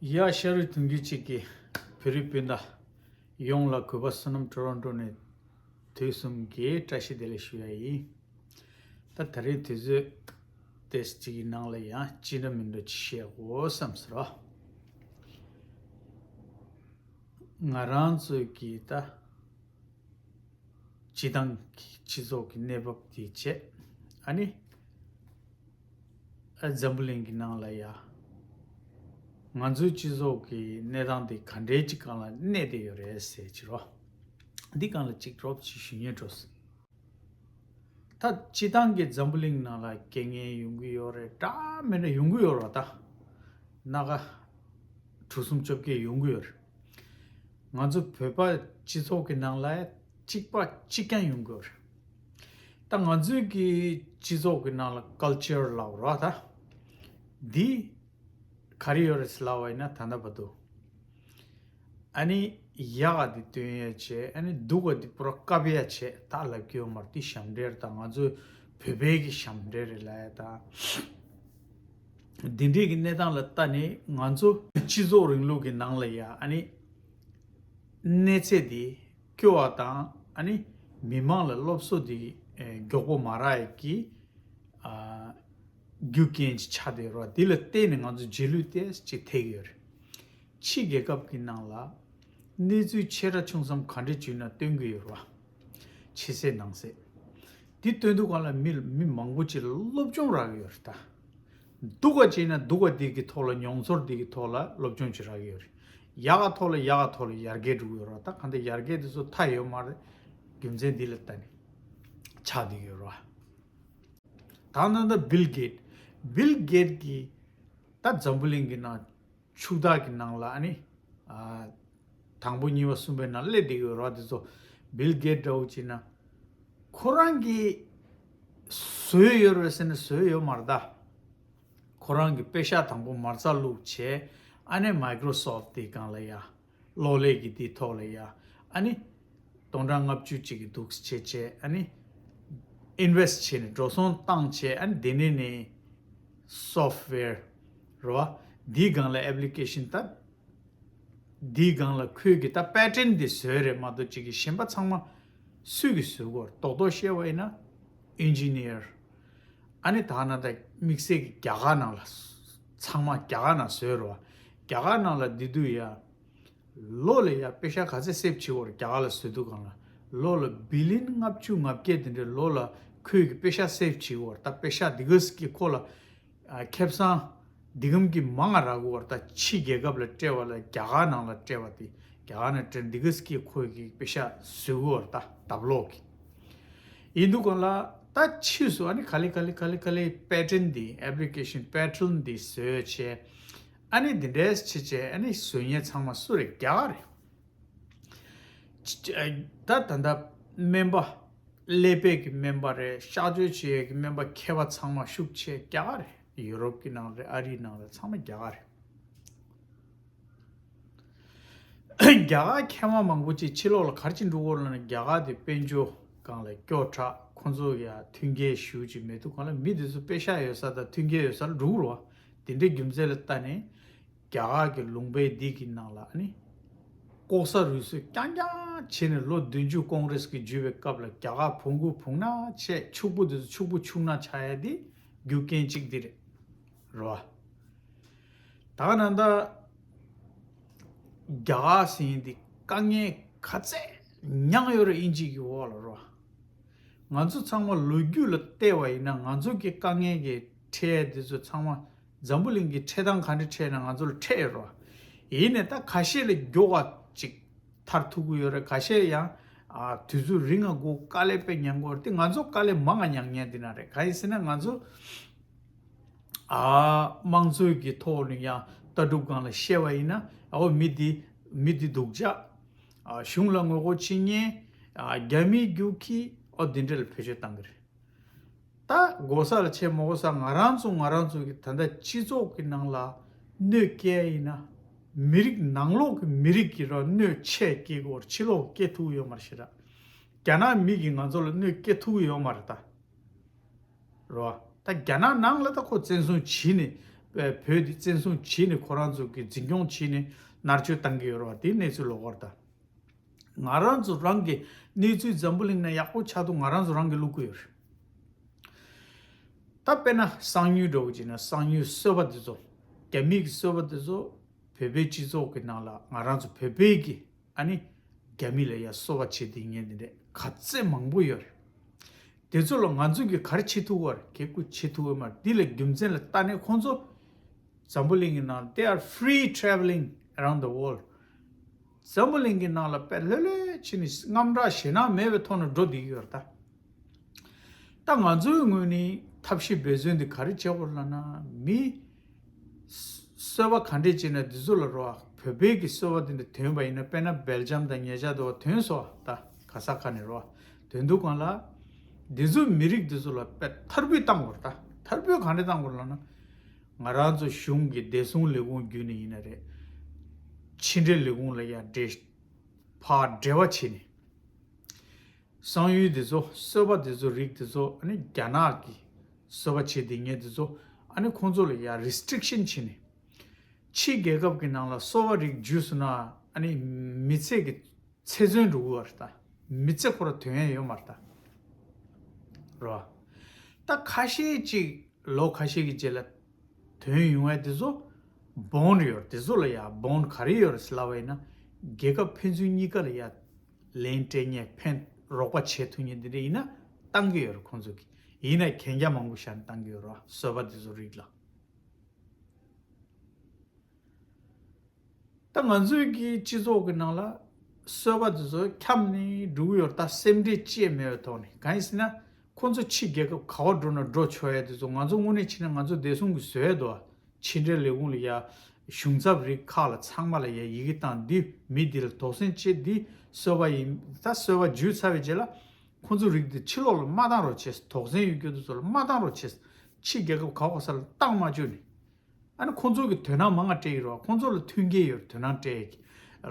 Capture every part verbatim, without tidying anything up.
ཡ་ཤ་རུས་དུང་གི་གཅིག་གི་བོད་རིགས་སྤུན་ཟླ་ཡོངས་ལ་གུས་པ་བསོད་ནམས་ཊོ་རོན་ཊོ་ནས་དུས་གསུམ་གྱི་བཀྲ་ཤིས་བདེ་ལེགས་ཞུ་ཡ་ཡིན། ད་ད་རེས་དུས་ཚོད་ཏེས་གཅིག་གི་ནང་ལ་ཡང་ཅི་འདྲ་མི་འདྲ་ཅིག་བཤད་དགོས་བསམ་ཟེར་རོ། ང་རང་ཚོའི་གི་ད་སྤྱི་བཏང་གི་སྤྱི་ཚོགས་ཀྱི་གནས་བབ་དེ་བྱས། ཨ་ནི་ཨ་འཛམ་བུ་གླིང་གི་ནང་ལ་ཡ་ང་ཚོའི་སྤྱི་ཚོགས་ཀྱི་གནས་སྟངས་དེ་ག་འདྲའི་ཅིག་སྒང་ལ་གནས་བསྡད་ཡོད་རེད་ཟེར་གྱི་རོ། འདི་སྒང་ལ་ཅིག་ཌོབ་ཅིག་ཞུ་སྙིང་འདོད། ད་སྤྱི་བཏང་གི་འཛམ་བུ་གླིང་ནང་ལ་རྐྱེན་ངན་ཡོང་གི་ཡོད་རེད། འདྲ་མི་འདྲ་ཡོང་གི་ཡོད་རེད། ད་སྣ་ཁ་དྲུག་གསུམ་བཅོ་བརྒྱད་ཡོང་གི་ཡོད་རེད། ང་ཚོ་བོད་པ་སྤྱི་ཚོགས་ཀྱི་ནང་ལ་གཅིག་པ་གཅིག་རྐྱང་ཡོང་གི་ཡོད་རེད། ད་ང་ཚོའི་གི་སྤྱི་ཚོགས་ཀྱི་ནང་ལ་ཀལ་ཅར་ལབ་ར་ད་འདི་ག་རེ་ཡོད་རེད་ལབ་པ་ཡིན་ན། ད་ལྟ་བར་དུ་ཨ་ནི་ཡག་ག་དེ་སྟོན་ཡ་བྱས། ཨ་ནི་སྡུག་ག་དེ་པུ་ར་བཀབ་ཡ་བྱས། ད་ལབ་ཀྱི་ཡོད་མ་རེད། དེ་ཞབས་འདྲེན་རེད། ད་ང་ཚོའི་བོད་པའི་གི་ཞབས་འདྲེན་རེད་ལབ་ཡ། ད་འདི་འདྲའི་གི་གནས་སྟངས་ལ་ལྟ་ནས་ང་ཚོ་སྤྱི་ཚོགས་རིང་ལུགས་ཀྱི་ནང་ལ་ཡ་ཨ་ནི་གནས་ཚད་དེ་སྐྱོ་བ་དང་། ཨ་ནི་མི་མང་ལ་སློབ་གསོ་དེ་ཨེ་མགྱོགས་པོ་མ་རག་ཡ་གི་ཨ་རྒྱུ་རྐྱེན་ཅིག་ཆགས་བསྡད་རོགས། དེ་ལ་བརྟེན་ནས་ང་ཚོ་རྗེས་ལུས་ཏོག་ཙམ་ཅིག་ཐེབས་ཀྱི་ཡོད་རེད། ཕྱི་རྒྱལ་ཁབ་ཀྱི་ནང་ལ་གནས་ཚུལ་ཆེ་ཕྲ་ཆུང་གསུམ་ག་འདྲ་བྱུང་ན་སྟོན་གྱི་ཡོད་རེད་བ། ཕྱི་གསལ་ནང་གསལ། འདི་སྟོན་དུས་སྒང་ལ་མི་མི་མང་པོ་ཅིག་ལ་སློབ་སྦྱོང་རག་གི་ཡོད་རེད་ད། སྡུག་ག་བྱས་ན་སྡུག་ག་དེ་གི་ཐོག་ལ་མྱོང་ཚོར་དེ་གི་ཐོག་ལ་སློབ་སྦྱོང་ཅིག་རག་གི་ཡོད་རེད། ཡག་ག་ཐོག་ལ་ཡག་ག་ཐོག་ལ་ཡར་རྒྱས་འགྲོ་གི་ཡོད་རེད་བ། ད་གང་ལྟར་ཡར་རྒྱས་དེ་ཚོ་མཐའ་ཡོད་མ་རེད། རྒྱུ་མཚན་འདི་ལ་ལྟ་ནས་ཆགས་བསྡད་ཀྱི་ཡོད་རེད་བ། ད་ནང་ད་བིལ་གེད། བིལ་གེད་ཀྱིས་ད་འཛམ་བུ་གླིང་གི་ནང་ཕྱུག་བདག་གི་ནང་ལ་ཨ་ནི་ཨ་དང་པོ་གཉིས་པ་གསུམ་པའི་ནང་སླེབས་བསྡད་ཀྱི་ཡོད་རེད་བ། དེ་ཚོ་བིལ་གེད་འདྲ་བོ་བྱས་ན་ཁོ་རང་གིས་བཟོས་ཡོད་རེད་ཟེར་ན་བཟོས་ཡོད་མ་རེད་ད། ཁོ་རང་གི་པེ་ཤག་དང་པོ་མ་རྩ་བླུགས་བྱས། ཨ་ནི་མའི་ཀྲོ་སོབ་དེ་སྒང་ལ་ཡ་གློག་ཀླད་ཀྱི་དེའི་ཐོག་ལ་ཡ་ཨ་ནི་སྟོང་ཕྲག་ལྔ་བཅུ་ཅིག་གི་འདུག་བྱས་བྱས། ཨ་ནི་ཨིན་ཝེ་སི་ཊི་བྱས་ནས་འགྲོ་སོང་བཏང་བྱས། ཨ་ནི་དེ་ནས་ནས་སོབ་ཝེར་རེད་བ། འདིའི་སྒང་ལ་ཨེབ་ལི་ཀེ་ཤན་ད་འདིའི་སྒང་ལ་ཁོས་ཀྱི་ད་པེ་ཊན་འདི་བཟོས་རེད་མ་གཏོགས་ཅིག་གི་གཞན་པ་ཚང་མ་སུས་ཀྱི་བཟོས་གོ་རེད། རྡོག་རྡོག་བཤད་པ་ཡིན་ན་ཨིན་ཇི་ནི་ཡར། ཨ་ནི་ད་ན་ད་དམིགས་བསལ་གྱི་རྒྱ་གར་ནང་ལ་ཚང་མ་རྒྱ་གར་ནང་བཟོས་རེད་བ། རྒྱ་གར་ནང་ལ་འདི་དུས་ཡ་ལོ་ལ་ཡ་པེ་ཤག་ག་ཚད་སེབ་བྱེད་གོ་རེད། རྒྱ་གར་ལ་བཟོས་དུས་སྒང་ལ་ལོ་ལ་བི་ལི་ཡན་ལྔ་བཅུ་ང་བརྒྱད་དེ་འདྲའི་ལོ་ལ་ཁོས་ཀྱི་པེ་ཤག་སེབ་བྱེད་གོ་རེད། ད་པེ་ཤག་འདི་ག་ཟིག་གི་ཁོ་ལ་ཨ་ཁེ་བཟང་འདི་གམ་གྱི་མང་ང་རག་གོ་རེད། ད་ཕྱི་རྒྱལ་ཁབ་ལ་སྤྲད་པ་ལ་རྒྱ་གར་ནང་ལ་སྤྲད་པ་དེ་རྒྱ་གར་ནང་སྤྲད་འདི་ག་ཟིག་གི་ཁོས་ཀྱི་པེ་ཤག་བཟོས་གོ་རེད། ད་ལྡབ་ལོག་གི་ཡིན་དུས་སྒང་ལ་ད་ཕྱིས་སུ་ཨ་ནི་ག་ལེ་ག་ལེ་ག་ལེ་ག་ལེ་པེ་ཊན་འདི་ཨེབ་ལི་ཀེ་ཤན་པེ་ཊན་འདི་བཟོས་བྱས། ཨ་ནི་འདི་འདྲས་བྱས་བྱས་ཨ་ནི་བཟོ་མཁན་ཚང་མ་སུ་རེད། རྒྱ་གར་རེད། ད་ད་ལྟ་སྨན་པ་ཀླད་པའི་གི་སྨན་པ་རེད། གཤག་བཅོས་བྱེད་ཡས་ཀྱི་སྨན་པ་མཁས་པ་ཚང་མ་ཤུགས་ཆེ་རྒྱ་གར་རེད། ཡུ་རོབ་ཀྱི་ནང་རེད། ཨ་རིའི་ནང་རེད། ཚང་མ་རྒྱ་གར་རེད། རྒྱ་གར་མཁས་དབང་མང་པོ་ཅིག་ཕྱི་ལོགས་ལ་ག་རེ་བྱས་འགྲོ་གི་ཡོད་ལབ་ན། རྒྱ་གར་དེ་དཔལ་འབྱོར་སྒང་ལ་སྐྱོ་དྲགས། ཁོང་ཚོ་ཡ་མཐུན་རྐྱེན་ཞེ་པོ་ཅིག་མེད་དུས་སྒང་ལ་མི་དེ་ཚོ་པེ་ཤག་ཡོད་ས་དང་མཐུན་རྐྱེན་ཡོད་ས་ལ་འགྲོ་གི་རེད་བ། དེ་འདྲའི་རྒྱུ་མཚན་ལ་ལྟ་ནས་རྒྱ་གར་གྱི་ལུང་པའི་འདི་གི་ནང་ལ་ཨ་ནི་ལྐོག་ཟ་རུལ་སུངས་རྐྱང་རྐྱང་བྱས་ནས་ལོ་བདུན་ཅུ་ཀོང་རེས་ཀྱི་བརྒྱུད་པའི་སྐབས་ལ་རྒྱ་གར་བོང་གུ་བུང་ནག་བྱས། ཕྱུག་པོ་དེ་ཚོ་ཕྱུག་པོ་ཕྱུག་ནག་ཆགས་ཡ་དེ་རྒྱུ་རྐྱེན་གཅིག་འདི་རེད། རེད་བ། ད་ག་ནང་ད་རྒྱ་གར་ཟེར་མཁན་འདི་དཀའ་ངལ་ག་ཚད་མྱངས་ཡོད་རེད། དབྱིན་ཇི་གི་འོག་ལ་རེད་བ། ང་ཚོ་ཚང་མ་ལོ་རྒྱུས་ལ་བལྟས་པ་ཡིན་ན་ང་ཚོ་གི་དཀའ་ངལ་གྱི་འཕྲད་ཡ་འདི་ཚོ་ཚང་མ་འཛམ་བུ་གླིང་གི་འཕྲད་སྟངས་ག་འདྲ་འཕྲད་ན་ང་ཚོ་ལ་འཕྲད་ཡོད་རེད་བ། ཡིན་ནའི་ད་ཁ་ཤས་ལ་མགྱོགས་པ་ཅིག་ཐར་ཐུབ་ཀྱི་ཡོད་རེད། ཁ་ཤས་ཡང་ཨ་དུས་ཚོད་རིང་ང་འགོར། དཀའ་ལས་དཔེ་མྱངས་ཀྱི་ཡོད་རེད། དེ་ང་ཚོ་དཀའ་ལས་མང་ང་མྱངས་མཁན་འདི་ན་རེད། གང་ཡིན་ཟེར་ན་ང་ཚོ་ཨ་དམངས་གཙོའི་གི་ཐོག་ནས་ཡང་ལྟ་གྲུབ་སྒང་ལ་བཤད་པ་ཡིན་ན། ཨོ་མི་འདི་མི་འདི་སྡུག་ཅག། ཨ་གཞུང་ལ་ངོ་རྒོལ་བྱེད་མཁན། ཨ་རྒྱ་མིའི་རྒྱུག་ཁྱི། ཨོ་འདི་འདྲ་ལ་བེད་སྤྱོད་བཏང་གི་རེད། ད་གོ་ས་ལ་བྱས་མ་གོ་ས་ང་རང་ཚོ་ང་རང་ཚོ་གི་ད་ལྟ་སྤྱི་ཚོགས་ཀྱི་ནང་ལ་གནོད་སྐྱེལ་ཡིན་ན། མི་རིགས་ནང་ལོགས་ཀྱི་མི་རིགས་ཀྱི་ར་གནོད་ཆེ་སྐྱེལ་གི་ཡོད་རེད། ཕྱི་ལོགས་སྐྱེལ་ཐུབ་ཀྱི་ཡོད་མ་རེད་ཤི་ར། རྒྱ་ནག་མི་གིས་ང་ཚོ་ལ་གནོད་སྐྱེལ་ཐུབ་ཀྱི་ཡོད་མ་རེད་ད། རེད་བ། ད་རྒྱ་ནག་ནང་ལ་ད་ཁོ་བཙན་བཟུང་བྱས་ནས་ བོད་དེ་བཙན་བཟུང་བྱས་ནས་ཁོ་རང་ཚོ་གི་འཛིན་སྐྱོང་བྱས་ནས་མནར་གཅོད་བཏང་གི་ཡོད་རེད་བ། དེའི་གནས་ཚུལ་ལོགས་ཀར་ད། ང་རང་ཚོ་རང་གི་གནས་ཚུལ་འཛམ་བུ་གླིང་ན་ཡག་པོ་ཆགས་འདུག་ང་རང་ཚོ་རང་གི་བླུག་གི་ཡོད་རེད། ད་དཔེར་ན་གསང་ཉུལ་འདྲ་བོ་བྱས་ན་གསང་ཉུལ་སོལ་བ་དེ་ཚོ། རྒྱ་མི་གི་སོལ་བ་དེ་ཚོ་བོད་པའི་སྤྱི་ཚོགས་ཀྱི་ནང་ལ་ང་རང་ཚོ་བོད་པའི་གི་ཨ་ནི་རྒྱ་མི་ལ་ཡ་སོལ་བ་བྱེད་དེ་ངན་དེ་འདྲས་ག་ཚད་མང་པོ་ཡོད་རེད། དེ་ཚོ་ལ་ང་ཚོ་གི་ག་རེ་བྱེད་ཐུབ་པ་རེད། གེ་ཀུ་བྱེད་ཐུབ་པ་མ་རེད། འདི་ལ་རྒྱུ་མཚན་ལ་ལྟ་ནས་ཁོང་ཚོ་འཛམ་བུ་གླིང་གི་ནང་they are free traveling around the world. འཛམ་བུ་གླིང་གི་ནང་ལ་དཔེ་ལྷོད་ལྷོད་བྱས་ནས་དངངས་སྐྲག་ཞེད་སྣང་མེད་པའི་ཐོག་ནས་འགྲོ་བསྡད་ཀྱི་ཡོད་རེད་ད། ད་ང་ཚོའི་ངོས་ནས་ཐབས་ཤེས་འབད་བརྩོན་འདི་ག་རེ་བྱེད་དགོས་ལབ་ན། མི་སོལ་བ་ག་འདྲས་བྱས་ན་འདི་ཚོ་ལ་རོ། བོད་པའི་གི་སོལ་བ་འདི་འདྲ་ཐོན་པ་ཡིན་ན། དཔེར་ན་སྦེལ་ཇམ་དང་ཉེ་ཆར་དུ་བ་ཐོན་སོང་ད། ག་ས་ག་ནས་རོ། ཐོན་དུས་སྒང་ལ་འདི་ཚོ་མི་རིགས་འདི་ཚོ་ལ་དཔེ་ཐར་འབུད་བཏང་དགོས་རེད་ད། ཐར་འབུད་ག་འདྲས་བཏང་དགོས་ལབ་ན། ང་རང་ཚོ་གཞུང་གི་བདེ་སྲུང་ལས་ཁུངས་བརྒྱུད་ནས་ཡིན་ན་རེད། ཕྱི་འབྲེལ་ལས་ཁུངས་ལ་ཡ་འབྲེལ་ཕར་འབྲེལ་བ་བྱས་ནས། གསང་ཡུལ་དེ་ཚོ་སོལ་བ་དེ་ཚོ་རིགས་དེ་ཚོ་ཨ་ནི་རྒྱ་ནག་གི་སོལ་བ་བྱེད་དེ་ངས་དེ་ཚོ་ཨ་ནི་ཁོང་ཚོ་ལ་ཡ་རི་སི་ཊི་རིག་ཤན་བྱས་ནས། ཕྱི་རྒྱལ་ཁབ་ཀྱི་ནང་ལ་སོལ་བ་རིགས་འཇུས་སོང་ན་ཨ་ནི་མི་ཚེ་གི་ཚེ་བཙོན་འགྲོ་གི་ཡོད་རེད་ད། མི་ཚེ་ཁོ་ར་དོན་ཡ་ཡོད་མ་རེད་ད། རོ། ད་ཁ་ཤས་ཅིག་ལོ་ཁ་ཤས་ཀྱི་རྗེས་ལ་ཐོན་ཡོང་ཡ་དེ་ཚོ་བོན་ཡོད་རེད། དེ་ཚོ་ལ་ཡ་བོན་ག་རེ་ཡོད་རེད་ལབ་པ་ཡིན་ན། རྒྱལ་ཁབ་ཕན་ཚུན་གཉིས་ཀ་ལ་ཡ་ལན་སྤྲད་མཁན་ཕན་རོགས་པ་བྱེད་ཐུབ་མཁན་དེ་འདྲ་ཡིན་ན་བཏང་གི་ཡོད་རེད་ཁོང་ཚོ་གིས། ཡིན་ན་གན་རྒྱ་མང་པོ་བཞག་ནས་བཏང་གི་ཡོད་རེད་བ། སོལ་བ་དེ་ཚོ་རིགས་ལ། ད་ང་ཚོའི་གི་སྤྱི་ཚོགས་ཀྱི་ནང་ལ་སོལ་བ་དེ་ཚོ་འཁྱམས་ནས་འགྲོ་གི་ཡོད་རེད་ད། སེམས་ཁྲལ་ཅི་ཡང་མེད་པའི་ཐོག་ནས། གང་ཡིན་ཟེར་ན་ཁོང་ཚོ་ཕྱི་རྒྱལ་ཁབ་ག་བར་འགྲོ་ན་འགྲོ་ཆོག་ཡ་དེ་ཚོ་ང་ཚོ་དངོས་གནས་བྱས་ན་ང་ཚོ་བདེ་སྲུང་གི་བཟོ་ཡ་འདུག་བ། ཕྱི་འབྲེལ་ལས་ཁུངས་ལ་ཡ་གཞུང་ཚབ་རིགས་ཁག་ལ་ཚང་མ་ལ་ཡ་ཡི་གེ་བཏང་། འདི་མི་འདི་ལ་དོགས་ཟོན་བྱེད། འདི་སོལ་བ་ཡིན། ད་སོལ་བ་འཇུས་ཚར་བའི་རྗེས་ལ་ཁོང་ཚོ་རིགས་འདི་ཕྱི་ལོགས་ལ་མ་བཏང་རོགས་བྱེད། དོགས་ཟོན་ཡོད་རྒྱུ་དེ་ཚོ་ལ་མ་བཏང་རོགས་བྱེད། ཕྱི་རྒྱལ་ཁབ་ག་བ་ག་ས་ལ་བཏང་མ་བཅུག་ནས། ཨ་ནི་ཁོང་ཚོ་གི་དོ་སྣང་མང་ང་སྤྲད་ཀྱི་རེད་བ། ཁོང་ཚོ་ལ་མཐུན་རྐྱེན་ཡོད་རེད། དོ་སྣང་སྤྲད་ཀྱི།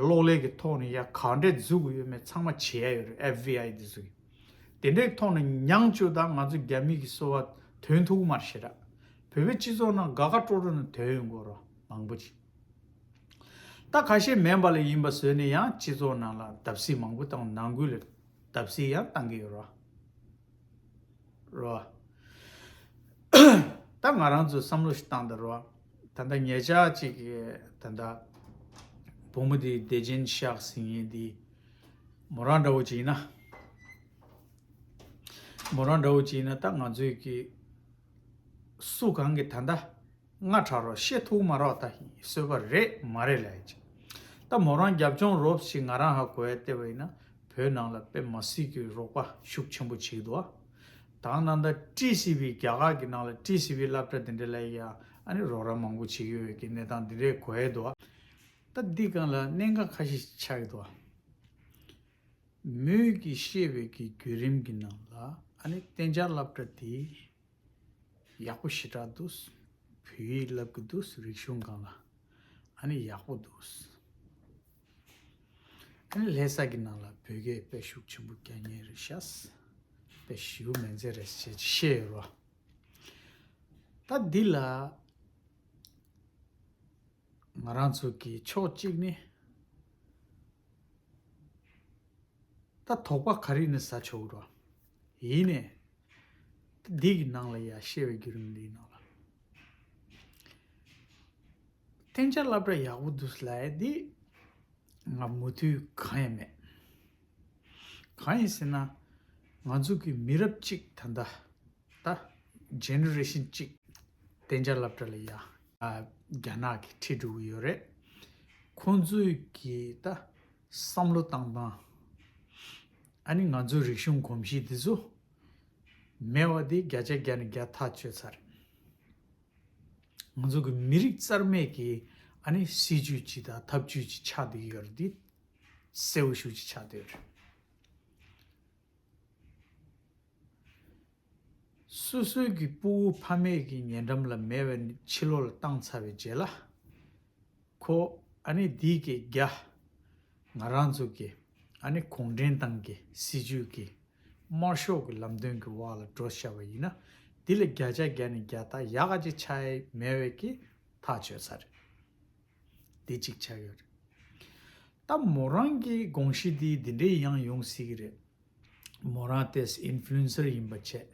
གློག་ཀླད་ཀྱི་ཐོག་ནས་ཡ་ག་འདྲས་འཛུགས་དགོས་ཡོད་མེད་ཚང་མ་བྱེད་ཡ་ཡོད་རེད། ཨེཕ་བི་ཨའི་དེ་ཚོ་གི། དེ་འདྲའི་ཐོག་ནས་མྱངས་བཅུག་དང་། ང་ཚོ་རྒྱ་མི་གི་སོལ་བ་ཐོན་ཐུབ་ཀྱི་མ་རེད་ཞེ་དྲག། བོད་པའི་སྤྱི་ཚོགས་ནང་དགའ་དགའ་སྤྲོ་སྤྲོ་ནས་ཐོན་ཡོང་གི་རེད་བ། མང་པོ་ཅིག། ད་ཁ་ཤས་མིན་པ་ལ་ཡིན་པ་བཟོས་ནས་ཡང་སྤྱི་ཚོགས་ནང་ལ་བརྡབ་གསིག་མང་པོ་བཏང་། ནང་ཁུལ་ལ་བརྡབ་གསིག་ཡང་བཏང་གི་ཡོད་རེད་བ། རོ། ད་ང་རང་ཚོས་བསམ་བློ་ཞིག་བཏང་དང་རོ། ད་ལྟ་ཉེ་ཆར་ཅིག་གི་ད་ལྟ་བུ་མོ་དེ་བདེ་ཆེན་ཤག་ཟེར་མཁན་དེ་མོ་རང་འདྲ་བོ་ཅིག་ཡིན་ན། མོ་རང་འདྲ་བོ་ཅིག་ཡིན་ན་ད་ང་ཚོས་ཀྱི་སུ་གང་གི་ད་ལྟ་སྔ་དྲགས་རོགས་བཤད་ཐུབ་མ་རོགས། ད་སོས་པ་རེད་མ་རེད་ལབ་ཡ་ཅིག། ད་མོ་རང་རྒྱབ་ལྗོངས་རོབ་ཞིག་ང་རང་ཧ་གོ་ཡ་བལྟས་པ་ཡིན་ན། བོད་ནང་ལ་དཔེ་མ་སྲིད་ཀྱི་རོགས་པ་ཤུགས་ཆེན་པོ་བྱེད་ཀྱི་འདུག་ཨ། དང་ནང་ད་ཊི་སི་ཝི་རྒྱ་གར་གྱི་ནང་ལ་ཊི་སི་ཝི་སློབ་གྲྭ་དེ་འདྲ་ལ་ཡ་ཨ་ནི་རོགས་རམ་མང་པོ་བྱེད་ཀྱི་ཡོད་ཀྱི་གནས་སྟངས་འདི་འདྲས་གོ་ཡ་འདུག་ཨ། ད་འདི་སྒང་ལ་གནད་འགག་ཁ་ཤས་ཤིག་ཆགས་ཀྱི་འདུག་ཨ། མོས་ཀྱིས་བཤད་པའི་གི་བརྒྱུད་རིམ་གྱི་ནང་ལ་ཨ་ནི་གཏན་འཇགས་སློབ་གྲྭ་དེ་ཡག་པོ་ཞེ་དྲག་འདུག། བོད་ཡིག་བསླབ་ཀྱི་འདུག། རིག་གཞུང་སྒང་ལ་ཨ་ནི་ཡག་པོ་འདུག། ཨ་ནི་ལྷ་ས་གི་ནང་ལ་བོད་སྐད་དཔེ་ཤུགས་ཆེན་པོ་རྒྱག་མཁན་རེད་ཤག། དཔེ་ཞེ་པོ་མི་འཛེམ་རེད་ཅེས་བཤད་ཡོད་རེད་བ། ད་འདི་ལ་ང་རང་ཚོ་གི་ཕྱོགས་གཅིག་ནས་ད་དོགས་པ་ག་རེ་ནས་ཟ་ཆོག་གི་རེད། ཡིན་ནས་འདི་གི་ནང་ལ་ཡ་བཤད་པའི་བརྒྱུད་རིམ་འདིའི་ནང་ལ་གཏན་འཇགས་སློབ་གྲྭ་ཡག་པོ་འདུག་ལབ་ཡ་འདི་ང་མོས་མཐུན་གང་ཡང་མེད། གང་ཡིན་ཟེར་ན་ང་ཚོ་གི་མི་རབས་གཅིག་ད་ལྟ་ད་ཇེ་ནེ་རེ་ཤན་གཅིག་གཏན་འཇགས་སློབ་གྲྭ་ལ་ཡ་ཨ་རྒྱ་ནག་གིས་ཁྲིད་འགྲོ་གི་ཡོད་རེད། ཁོང་ཚོའི་གི་ད་བསམ་བློ་བཏང་སྟངས་ཨ་ནི་ང་ཚོའི་རིག་གཞུང་གོམས་གཤིས་འདི་ཚོ་མེད་པ་འདི་བརྒྱ་ཆ་བརྒྱ་ནས་བརྒྱ་ཐག་ཆོད་ཚར་རེད། ང་ཚོ་གི་མི་རིགས་རྩ་མེད་ཀྱི་ཨ་ནི་སྲིད་ཇུས་ཅིག་དང་ཐབས་ཇུས་ཅིག་ཆགས་བསྡད་ཀྱི་ཡོད་རེད། འདི་གསལ་པོ་ཞེ་པོ་ཅིག་ཆགས་བསྡད་ཡོད་རེད། སོ་སོའི་གི་ཕྲུ་གུ་ཕ་མེས་ཀྱི་ཉེ་འགྲམ་ལ་མེད་པའི་ཕྱི་ལོགས་ལ་བཏང་ཚར་བའི་རྗེས་ལ། ཁོ་ཨ་ནི་འདི་གི་རྒྱ་ང་རང་ཚོ་གི་ཨ་ནི་གུང་ཁྲན་ཏང་གི་སྲིད་ཇུས་ཀྱི་དམར་ཤོག་གི་ལམ་སྟོན་གྱི་འོག་ལ་འགྲོ་བཞག་པ་ཡིན་ན། འདི་ལ་བརྒྱ་ཆ་བརྒྱ་ནས་བརྒྱ་ད་ཡག་ག་ཅིག་ཆགས་ཡ་མེད་པའི་གི་ ཐག་ཆོད་ས་རེད། འདི་གཅིག་ཆགས་ཡོད་རེད། ད་མོ་རང་གི་དགོངས་གཞི་འདི་འདི་འདྲའི་ཡང་ཡོང་སྲིད་ཀྱི་རེད། མོ་རང་ཏོག་ཙམ་ཨིན་ཕུ་ལུ་ཨེན་སར་ཡིན་པ་བྱས།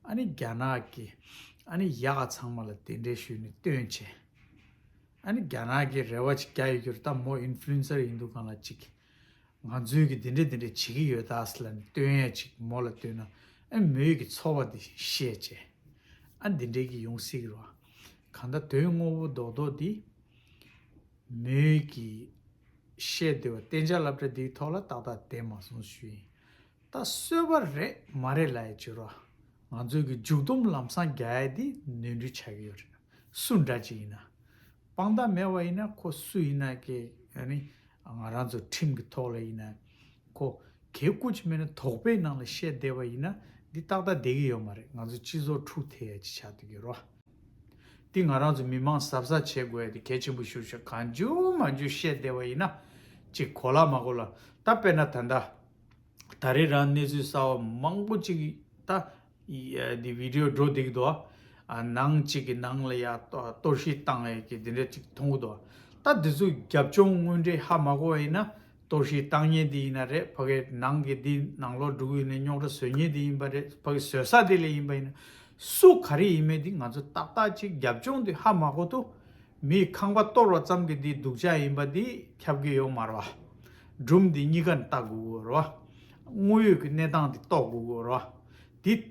ཨ་ནི་རྒྱ་ནག་གི་ཨ་ནི་ཡག་ཚང་མ་ལ་དེ་འདྲའི་ཞུས་ནས་སྟོན་བྱས། ཨ་ནི་རྒྱ་ནག་གི་རེ་བ་ཅིག་རྒྱག་ཡོད་རྒྱུར་ད་མོ་ཨིན་ཕུ་ལུ་ཨེན་སར་ཡིན་དུས་སྒང་ལ་ཅིག་ང་ཚོས་ཀྱི་འདི་འདྲ་འདི་འདྲ་བྱེད་ཀྱི་ཡོད་ད་ཟེར་ལབ་ནས་སྟོན་ཡས་ཅིག་མོ་ལ་སྟོན་ན། ཨ་མོས་ཀྱི་ཚོར་བ་འདི་བཤད་བྱས། ཨ་འདི་འདྲའི་གི་ཡོང་སྲིད་ཀྱི་རེད་བ། གང་ལྟར་དོན་དངོས་པོ་རྡོག་རྡོག་འདི་མོས་ཀྱི་བཤད་བསྡད་པ་གཏན་འཇགས་སློབ་གྲྭ་འདིའི་ཐོག་ལ་ཏག་ཏག་བསྡད་མ་སོང་ཞུ་ཡིན། ད་གསོད་པ་རེད་མ་རེད་ལབ་ཡས་བྱེད་རོགས། ང་ཚོའི་གི་མཇུག་སྡོམ་ལམ་སང་རྒྱག་ཡས་འདི་ནོར་འཁྲུལ་ཆགས་ཀྱི་ཡོད་རེད། སུ་འདྲ་ཅིག་ཡིན་ན། དཔང་རྟགས་མེད་པ་ཡིན་ན་ཁོ་སུ་ཡིན་ན་གི་ཨ་ནི་ང་རང་ཚོ་ཁྲིམས་ཀྱི་ཐོག་ལ་ཡིན་ན། ཁོ་གལ་སྐུ་ཅི་མེད་ན་དོགས་པའི་ནང་ལ་བཤད་བསྡད་པ་ཡིན་ན་འདི་ཏག་ཏག་བསྡད་ཀྱི་ཡོད་མ་རེད། ང་ཚོ་སྤྱི་ཚོགས་འཁྲུག་ཐེབས་ཡས་ཅིག་ཆགས་བསྡད་ཀྱི་རོ། འདི་ང་རང་ཚོ་མི་མང་གཟབ་གཟབ་བྱེད་དགོས་ཡ་དེ་གལ་ཆེན་པོ་ཞེ་པོ་ཞིག་གང་བྱུང་མང་བྱུང་བཤད་བསྡད་པ་ཡིན་ན་ཅིག་གོ་ལ་མ་གོ་ལ། ད་དཔེར་ན་ད་ལྟ་ད་རེས་རང་གནས་ཚུལ་གསར་པ་མང་པོ་ཅིག་ད་འདི་བི་ཌིའོ་འགྲོ་བསྡད་ཀྱི་འདུག་ཨ་ནང་གཅིག་གི་ནང་ལ་ཡ་གཏོར་བཤིག་བཏང་ཡ་གི་འདི་འདྲ་ཅིག་མཐོང་གི་འདུག་ད་འདི་ཚོ་རྒྱབ་ལྗོངས་དངོས་འབྲེལ་ཧ་མ་གོ་བ་ཡིན་ན། གཏོར་བཤིག་བཏང་མཁན་དེ་ཡིན་ན་རེད། ཕ་གིའི་ནང་གི་དེ་ནང་ལོགས་འགྲོ་གི་ཡིན་ན་རྙོག་དྲ་བཟོ་མཁན་དེ་ཡིན་པ་རེད། ཕ་གི་བཟོ་ས་དེ་ལ་ཡིན་པ་ཡིན་ན་སུ་ག་རེ་ཡིན་མིན་དེ་ང་ཚོ་ཏག་ཏག་ཅིག་རྒྱབ་ལྗོངས་དེ་ཧ་མ་གོ་ཐུབ། མིའི་ཁང་པ་གཏོར་བ་ཙམ་གྱིས་དེ་སྡུག་ཅག་ཡིན་པ་དེ་ཁྱབ་ཀྱི་ཡོད་མ་རེད་བ། སྒྲུང་དེ་གཉིས་ཀ་ནས་བལྟ་དགོས་ཀྱི་རེད་བ། དངོས་ཡོད་ཀྱི་གནས་སྟངས་དེ་རྟོགས་དགོས་ཀྱི་རེད་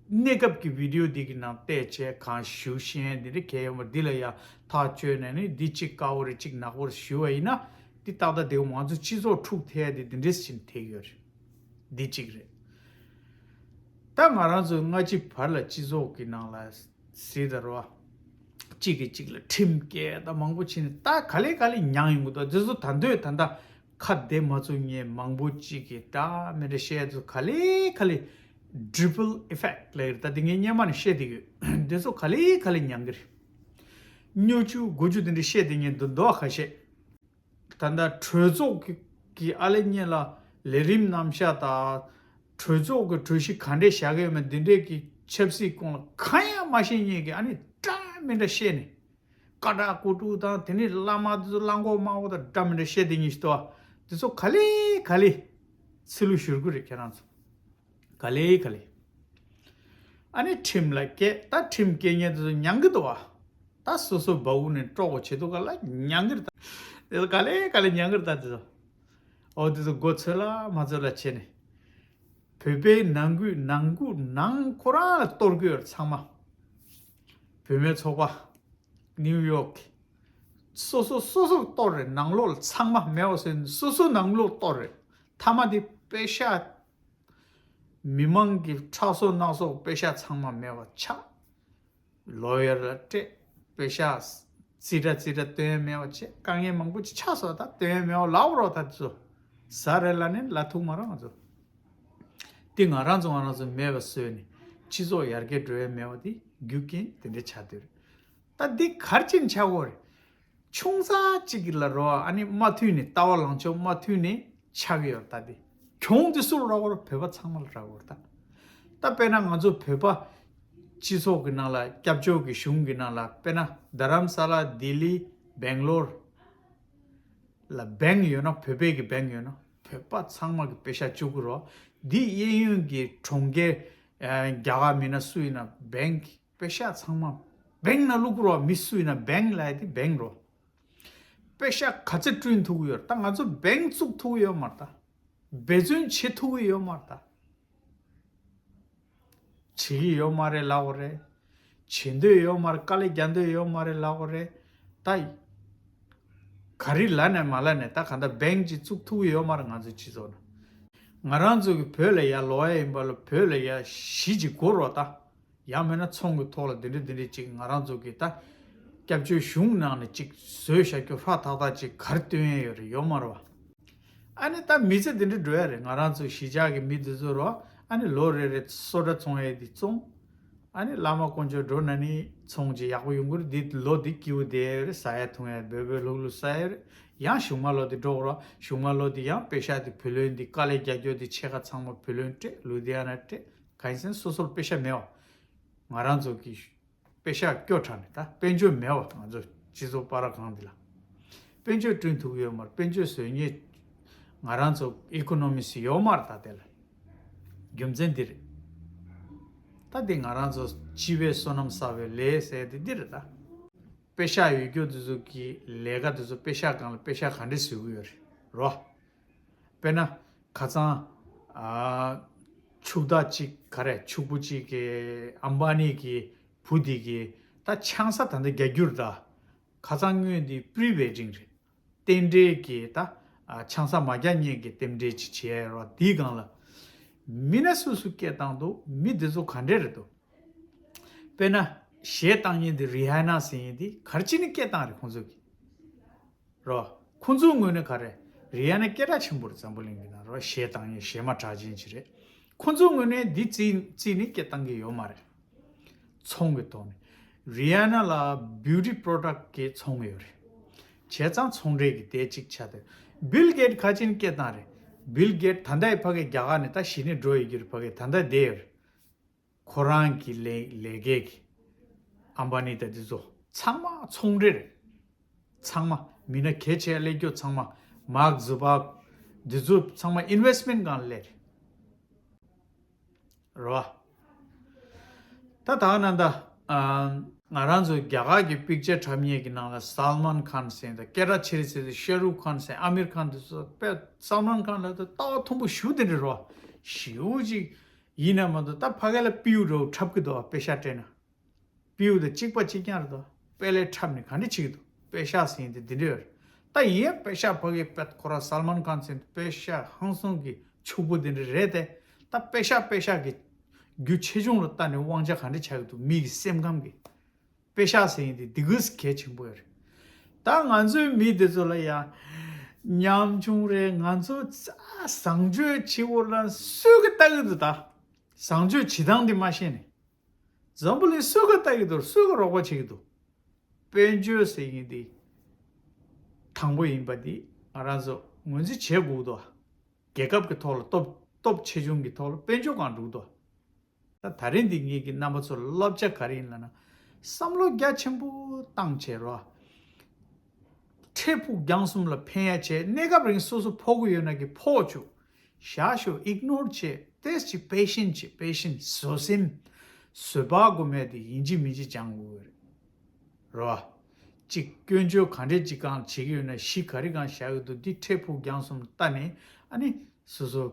བ། དེ། གནས་སྐབས་ཀྱི་བི་ཌིའོ་འདི་གི་ནང་བལྟས་བྱས་གང་ཞུ་ཤེས་འདི་འདྲ་གལ་ཡོད་མ་འདི་ལ་ཡ་ཐག་གཅོད་ནས་ནི་འདི་གཅིག་དཀའ་བོ་རེད་གཅིག་ནག་པོ་རེད་ཞུ་བ་ཡིན་ན། འདི་ཏག་ཏག་དེ་ང་ཚོ་སྤྱི་ཚོགས་འཁྲུག་ཐེབས་ཡ་དེ་འདི་འདྲས་ཕྱིན་ཐེབས་ཡོད་རེད། འདི་གཅིག་རེད། ད་ང་རང་ཚོ་སྔ་ཕྱི་བར་ལ་སྤྱི་ཚོགས་ཀྱི་ནང་ལ་གཟིགས་ད་རོ། གཅིག་གིས་གཅིག་ལ་ཁྲིམས་བཀལ་ད་མང་པོ་ཕྱིན་ནས་ད་ག་ལེ་ག་ལེ་མྱངས་ཡོང་གི་འདུག་འདི་ཚོ་ད་འདོད་ད་ལྟ། ཁ་བདེ་མ་ཚུགས་མཁན་མང་པོ་ཅིག་གིས་འདྲ་མི་འདྲ་བཤད་ཚུལ་ག་ལེ་ག་ལེ་triple effect ལབ་ཀྱི་རེད། ད་དེ་ངས་སྔོན་མ་ནས་བཤད་བསྡད་ཡོད། འདི་ཚོ་ག་ལེ་ག་ལེ་མྱངས་ཀྱི་རེད། སྨྱོ་ཆུ་དགུ་ཆུ་དེ་འདྲ་བཤད་བསྡད་མཁན་འདུག་འདུག་ཁ་ཤས། ད་ལྟ་གྲོས་ཚོགས་ཀྱི་ཀྱི་ཨ་ལེ་སྔོན་ལ་ལས་རིམ་རྣམ་གཞག་དང་། གྲོས་ཚོགས་ཀྱི་གྲོས་གཞི་ག་འདྲས་བཞག་གི་ཡོད་མེད་འདི་འདྲས་ཀྱི་ཆབ་སྲིད་སྐོར་ལ་གང་ཡང་མ་ཤེས་མཁན་གྱི་ཨ་ནི་འདྲ་མི་འདྲ་བཤད་ནས། ཀ་དྲག་ཀོ་ཀྲུག་དང་དེ་ནས་བླ་མ་དེ་ཚོ་གླང་གོག་དམར་པོ་དང་འདྲ་མི་འདྲ་བཤད་དེ་ཉིད་ཞིག་ཏོ། དེ་ཚོ་ག་ལེ་ག་ལེ་ཚུལ་ལུ་ཞུར་གུ་རེད་ཁྱེད་རང་ཚོ། ག་ལེ་ག་ལེ། ཨ་ནི་ཁྲིམས་ལ་སྐད་ད་ཁྲིམས་སྐད་ཉན་དེ་ཚོ་མྱང་གི་འདུག་བ། ད་སོ་སོ་བ་འུ་ནས་དཀྲོག་གོ་བྱེད་དུ་ག་ལ་མྱང་གི་རེད་ད། དེ་ཚོ་ག་ལེ་ག་ལེ་མྱང་གི་རེད་ད་དེ་ཚོ། ཨོ་དེ་ཚོ་མགོ་ཚོས་ལ་མ་ཚོས་ལ་བྱས་ནས། བོད་པའི་ནང་ཁུལ་ནང་ཁུལ་ནང་ཁོ་རང་ལ་གཏོར་གི་ཡོད་རེད་ཚང་མ། བུད་མེད་ཚོགས་པ། ནིའུ་ཡོག་གི། སོ་སོ་སོ་སོར་གཏོར་རེད། ནང་ལོགས་ལ་ཚང་མ་མེད་པ་བཟོས་ནས་སོ་སོ་ནང་ལོགས་གཏོར་རེད། མཐའ་མ་དེ་པེ་ཤག་མི་མང་གི་ཁྲག་སོ་སྣ་སོ་པེ་ཤག་ཚང་མ་མེད་པ་ཆགས། ལོ་ཡར་ལ་སྤྲད། པེ་ཤག་རྩིས་ཁྲ་རྩིས་ཁྲ་སྟོན་ཡས་མེད་པ་བྱས། དཀའ་ངལ་མང་པོ་ཅིག་ཆགས་སོང་། ད་སྟོན་ཡས་མེད་པ་ལབ་རོགས་ད་དེ་ཚོ། ཟ་རེད་ལབ་ནས་ལབ་ཐུབ་མ་རེད་ང་ཚོ། དེ་ང་རང་ཚོ་ང་རང་ཚོ་མེད་པ་བཟོས་ནས་སྤྱི་ཚོགས་ཡར་རྒྱས་འགྲོ་ཡས་མེད་པ་དེ་རྒྱུ་རྐྱེན་དེ་འདྲ་ཆགས་བསྡད་རེད། ད་འདི་ག་རེ་བྱས་ནས་ཆགས་ཀྱི་ཡོད་རེད། ཆུང་ཙག་ཅིག་གི་ལ་རོ་ཨ་ནི་མ་མཐུན་ནས་ལྟ་བ་ལངས་ཕྱོགས་མ་མཐུན་ནས་ཆགས་ཀྱི་ཡོད་རེད། ད་འདི་གྱོང་འདི་སུ་ལ་རག་གི་རེད། བོད་པ་ཚང་མ་ལ་རག་གི་ཡོད་རེད་ད། ད་དཔེར་ན་ང་ཚོ་བོད་པ་སྤྱི་ཚོགས་ཀྱི་ནང་ལ་སྐྱབས་བཅོལ་གྱི་གཞུང་གི་ནང་ལ་དཔེར་ན་རྡ་རམ་ས་ལ་ལྡི་ལི་སྦེང་ལོར་ལ་བེང་ཡོད་ན་བོད་པའི་གི་བེང་ཡོད་ན་བོད་པ་ཚང་མ་གི་པེ་ཤག་བཅུག་གི་རེད། འདི་གཡས་གཡོན་གྱི་གྲོང་ཁྱེར་རྒྱ་གར་མིན་ན་སུ་ཡིན་ན་བེང་གི་པེ་ཤག་ཚང་མ་བེང་ན་བླུག་གི་རེད། མི་སུ་ཡིན་ན་བེང་ལབ་ཡ་དེ་བེང་རེད། པེ་ཤག་ག་ཚད་བསྐྲུན་ཐུབ་ཀྱི་ཡོད་རེད། ད་ང་ཚོ་བེང་བཙུགས་ཐུབ་ཀྱི་ཡོད་མ་རེད་ད། འབད་བརྩོན་བྱེད་ཐུབ་ཀྱི་ཡོད་མ་རེད་ད། བྱེད་ཀྱི་ཡོད་མ་རེད་ལབ་དགོས་རེད། བྱེད་འདོད་ཡོད་མ་རེད། དཀའ་ལས་རྒྱག་འདོད་ཡོད་མ་རེད་ལབ་དགོས་རེད། ད་ག་རེ་ལབ་ནས་མ་ལབ་ནས་ད་གང་ལྟར་བེང་ཅིག་བཙུགས་ཐུབ་ཀྱི་ཡོད་མ་རེད་ང་ཚོའི་སྤྱི་ཚོགས་ནང་། ང་རང་ཚོ་གི་བོད་ལ་ཡར་ལོག་ཡ་ཡིན་པ་ལ་བོད་ལ་ཡར་གཞིས་ཅིག་དགོས་རེད་ད། ཡང་མིན་ན་ཚོང་གི་ཐོག་ལ་འདི་འདྲ་འདི་འདྲ་ཅིག་ང་རང་ཚོ་གི་ད་སྐྱབས་བཅོལ་གཞུང་ནང་ནས་ཅིག་བཟོས་བཞག་རྒྱུ་ཧྲ་ཐག་ཐག་ཅིག་ག་རེ་སྟོན་ཡས་ཡོད་རེད། ཡོད་མ་རེད་བ། ཨ་ནི་ད་མི་ཚེ་འདི་འདྲ་འགྲོ་ཡ་རེད། ང་རང་ཚོ་གཞིས་ཆགས་ཀྱི་མི་འདི་ཚོ་རོ་ཨ་ནི་ལོ་རེ་རེ་སོ་ཊ་བཙོང་ཡས་འདི་བཙོང་། ཨ་ནི་བླ་མ་དཀོན་མཆོག་འགྲོ་ན་ནི་ཚོང་ཅིག་ཡག་པོ་ཡོང་གི་རེད། འདི་ལོ་འདི་སྐྱིད་པོ་བསྡད་ཡ་རེད། ཟ་ཡ་འཐུང་ཡ་འབོལ་འབོལ་ལྷུག་ལྷུག་ཟ་ཡ་རེད། ཡང་གཞུག་མ་ལོ་འདི་འགྲོ་གི་རོ། གཞུག་མ་ལོ་འདི་ཡང་པེ་ཤག་འདི་བུ་ལོན་འདི་དཀའ་ལས་རྒྱག་རྒྱུ་འདི་ཕྱེད་ཀ་ཚང་མ་བུ་ལོན་སྤྲད། ལུ་དྷི་ཡ་ན་སྤྲད། གང་ཡིན་ཟེར་ན་སོ་སོར་པེ་ཤག་མེད་བ། ང་རང་ཚོ་གི་པེ་ཤག་སྐྱོ་དྲགས་ནས་ད་དཔལ་འབྱོར་མེད་བ། ང་ཚོ་ སྤྱི་ཚོགས་པར་ཁང་འདི་ལ། དཔལ་འབྱོར་བསྐྲུན་ཐུབ་ཡོད་མ་རེད། དཔལ་འབྱོར་བཟོ་མཁན་ང་རང་ཚོ་ཨི་ཀོ་ནོ་མི་སི་ཡོད་མ་རེད། ད་དེ་ལ་རྒྱུ་མཚན་འདི་རེད། ད་འདི་ང་རང་ཚོ་སྤྱི་པའི་བསོད་ནམས་བསགས་པའི་ལས་ཟེར་དེ་འདི་རེད་ད། པེ་ཤག་ཡོད་རྒྱུ་དེ་ཚོ་གི་ལས་ཀ་དེ་ཚོ་པེ་ཤག་སྒང་ལ་པེ་ཤག་ག་འདྲས་བཟོ་གི་ཡོད་རེད་རོ། དཔེར་ན་ཁ་སང་ཨ་ཕྱུག་བདག་ཅིག་ག་རེ་ཕྱུག་པོ་ཅིག་གི་ཨམ་བ་ནི་གི་བུ་དེ་གི་ད་ཆང་ས་ད་ལྟ་རྒྱག་རྒྱུ་རེད་ད། ཁ་སང་སྔོན་དེ་པི་རི་ཝེ་ཌིང་རེད། རྟེན་འབྲེལ་གྱི་ད་ཨ་ཆང་ས་མ་རྒྱག་མཁན་གྱི་རྟེན་འབྲེལ་ཅིག་བྱས་རོ། དེའི་སྒང་ལ་མི་སྣ་སུ་སུ་སྐད་བཏང་འདུག་མི་དེ་ཚོ་ག་འདྲས་རེད་འདུག་དཔེར་ན་གཞས་བཏང་མཁན་དེ་རི་ཧ་ན་ཟེར་མཁན་དེ་ག་རེ་བྱས་ནས་སྐད་བཏང་རེད་ཁོང་ཚོ་གིས་རོ། ཁོང་ཚོའི་ངོས་ནས་ག་རེ། རི་ཧ་ན་སྐད་གྲགས་ཆེན་པོ་རེད། འཛམ་བུ་གླིང་གི་ནང་རོ། གཞས་བཏང་མཁན་གཞས་མ་གྲགས་ཅན་ཅིག་རེད། ཁོང་ཚོའི་ངོས་ནས་འདི་རྩིས་རྩིས་ནས་སྐད་བཏང་གི་ཡོད་མ་རེད། ཚོང་གི་ཐོག་ནས། རི་ཧ་ན་ལ་བིའུ་ཊི་པོ་རོ་ཌག་གི་ཚོང་ཡོད་རེད། བྱས་ཙང་ཚོང་འབྲེལ་གྱི་དེ་གཅིག་ཆགས་ཏེ། བིལ་གེ་ཊི་ག་ཅིན་སྐད་བཏང་རེད། བིལ་གེ་ཊི་ད་ལྟའི་ཕ་གི་རྒྱ་གར་ནས་ད་གཞི་ནས་འགྲོ་ཡི་གི་རེད། ཕ་གི་ད་ལྟ་བསྡད་ཡོད་རེད། ཁོ་རང་གི་ལས་ལས་ཀའི་གི་ཨམ་བ་ནི་ད་འདི་ཚོ་ཚང་མ་ཚོང་འབྲེལ་རེད། ཚང་མ་མི་སྣ་གལ་ཆེ་སླེབས་རྒྱུ་ཚང་མ་མཱག་ཛུ་བག་འདི་ཚོ་ཚང་མ་ཨིན་ཝེ་སི་མེན་ཊི་སྒང་ལ་སླེབས་རེད། རེད་བ། ད་ད་ནང་ད་ཨ་ང་རང་ཚོ་རྒྱ་གར་གྱི་པིག་ཅར་འཁྲབ་མཁན་གྱི་ནང་ལ་སལ་མཱན་ཁཱན་ཟེར་ད་སྐད་གྲགས་ཆེ་རེད་ཟེར་ཏེ་ཤ་རུག་ཁཱན་ཟེར་ཨ་མིར་ཁཱན་དེ་ཚོ་དཔེ་སལ་མཱན་ཁཱན་ལ་ད་ལྟ་བ་མཐོན་པོ་ཞེ་པོ་དེ་འདྲ་རེད་བ། ཞེ་པོ་ཅིག་ཡིན་ན་མ་གཏོགས་ད་ཕ་གི་ལ་པིའུ་འདྲ་བོ་འཁྲབ་གི་འདུག་བ། པེ་ཤག་སྤྲད་ན། པིའུ་དང་གཅིག་པ་གཅིག་རྐྱང་རེད་དོ། པེ་ལེ་འཁྲབ་ནས་ག་འདྲ་བྱེད་ཀྱི་འདུག་པེ་ཤག་ཟེར་མཁན་དེ་འདི་འདྲ་ཡོད་རེད། ད་ཡིན་ཡང་པེ་ཤག་ཕ་གི་པད་ཁོ་ར་སལ་མཱན་ཁཱན་ཟེར་མཁན་པེ་ཤག་ཧང་སང་གི་ཕྱུག་པོ་དེ་འདྲ་རེད་དེ། ད་པེ་ཤག་པེ་ཤག་གི་རྒྱུ་ཆེ་ཆུང་ལ་ལྟ་ནས་དབང་ཆ་ག་འདྲ་ཆགས་ཀྱི་འདུག་མི་གི་སེམས་ཁམས་ཀྱི། པེ་ཤག་ཟེར་མཁན་དེ་འདི་གུས་གལ་ཆེན་པོ་ཡོད་རེད། ད་ང་ཚོའི་མི་དེ་ཚོ་ལ་ཡང་ཉམ་ཆུང་རེད། ང་ཚོ་བཟང་སྤྱོད་བྱེད་འོ་ལ་སུས་གི་ལྟ་གི་འདུག་ད་བཟང་སྤྱོད་བྱེད་སྟངས་དེ་མ་ཤེས་ནས། འཛམ་བུ་གླིང་སུས་ག་ལྟ་གི་འདུག་སུས་ག་རོགས་པ་བྱེད་ཀྱི་འདུག་དཔལ་འབྱོར་ཟེར་མཁན་འདི་དང་པོ་ཡིན་པ་འདི་ང་རང་ཚོ་ངོས་འཛིན་བྱེད་དགོས་འདུག་རྒྱལ་ཁབ་ཀྱི་ཐོག་ལ་སྟོབས་སྟོབས་ཆེ་ཆུང་གི་ཐོག་ལ་དཔལ་འབྱོར་གང་འགྲོ་གི་འདུག་ད་ད་རིང་འདི་ངེད་ཀྱི་རྣམ་པ་ཚོ་ལ་བསླབ་བྱ་ག་རེ་ཡིན་ལབ་ན། བསམ་བློ་རྒྱ་ཆེན་པོ་བཏང་བྱས་རོགས། འཕྲལ་ཕུགས་རྒྱང་གསུམ་ལ་ཕན་ཡ་བྱས། གནས་སྐབས་རིང་སོ་སོ་ཕོག་གི་ཡོད་ན་གི་ཕོག་བཅུག་བཞག་ཤོག་ཨིག་ནོར་བྱས། ཏོག་ཙམ་པེ་ཤེན་ཊི་བྱས། པེ་ཤེན་ཊི་བཟོད་སེམས། བཟོད་པ་དགོས་མེད་དེ་ཡིན་གཅིག་མིན་གཅིག་སྦྱང་དགོས་རེད། རོ། གཅིག་སྐྱོན་བརྗོད་ག་འདྲས་གཅིག་གང་བྱེད་ཀྱི་ཡོད་ན་གཞི་ག་རེ་གང་བཞག་གི་འདུག་འདི་འཕྲལ་ཕུགས་རྒྱང་གསུམ་ལ་ལྟ་ནས་ཨ་ནི་སོ་སོ་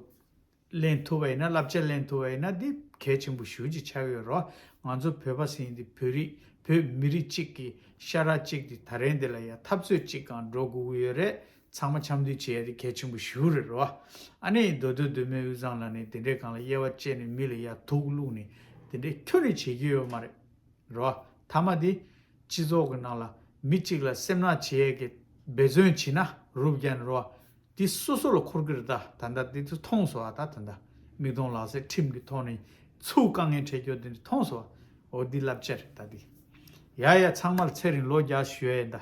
ལེན་ཐུབ་པ་ཡིན་ན། བསླབ་བྱ་ལེན་ཐུབ་པ་ཡིན་ན་འདི་གལ་ཆེན་པོ་ཞེ་པོ་ཅིག་ཆགས་ཀྱི་ཡོད་རེད་བ། ང་ཚོ་བོད་པ་ཟེར་མཁན་འདི་བོད་རིགས་བོད་མི་རིགས་གཅིག་གི་ཤ་ཁྲག་གཅིག་འདི་ད་རེས་འདི་ལ་ཡ་འཐབ་རྩོད་གཅིག་གང་འགྲོ་དགོས་ཀྱི་ཡོད་རེད། ཚང་མ་འཆམ་མཐུན་བྱེད་ཡ་དེ་གལ་ཆེན་པོ་ཞེ་པོ་རེད་རེད་བ། ཨ་ནི་མདོ་སྟོད་མདོ་སྨད་དབུས་གཙང་ལ་ནི་དེ་འདྲའི་སྒང་ལ་དབྱེ་བ་བཅད་ནས་མི་ལ་ཡ་དུག་བླུགས་ནས་དེ་འདྲའི་ཁྱོན་ནས་བྱེད་ཀྱི་ཡོད་མ་རེད། རེད་བ། མཐའ་མ་དེ་སྤྱི་ཚོགས་ཀྱི་ནང་ལ་མི་གཅིག་ལ་སེམས་ནག་བྱེད་ཡས་ཀྱི་འབད་བརྩོན་བྱེད་ན་རུབ་རྒྱག་ནས་རེད་བ། དེ་སོ་སོ་ལ་འཁོར་གི་རེད། ད་ད་ལྟ་དེ་ཚོ་མཐོང་སོང་ཨ། ད་ད་ལྟ་མིག་མཐོང་ལག་ཟིན་ཁྲིམས་ཀྱི་ཐོག་ནས་ཚུར་དཀའ་ངལ་འཕྲད་རྒྱུ་དེ་འདྲ་མཐོང་སོང་ཨ། འོ་འདི་བསླབ་བྱ་རེད་ད་འདི། ཡ་ཡ་ཚང་མ་ལ་ཚེ་རིང་ལོ་བརྒྱ་ཞུ་ཡས་ཡིན་ད།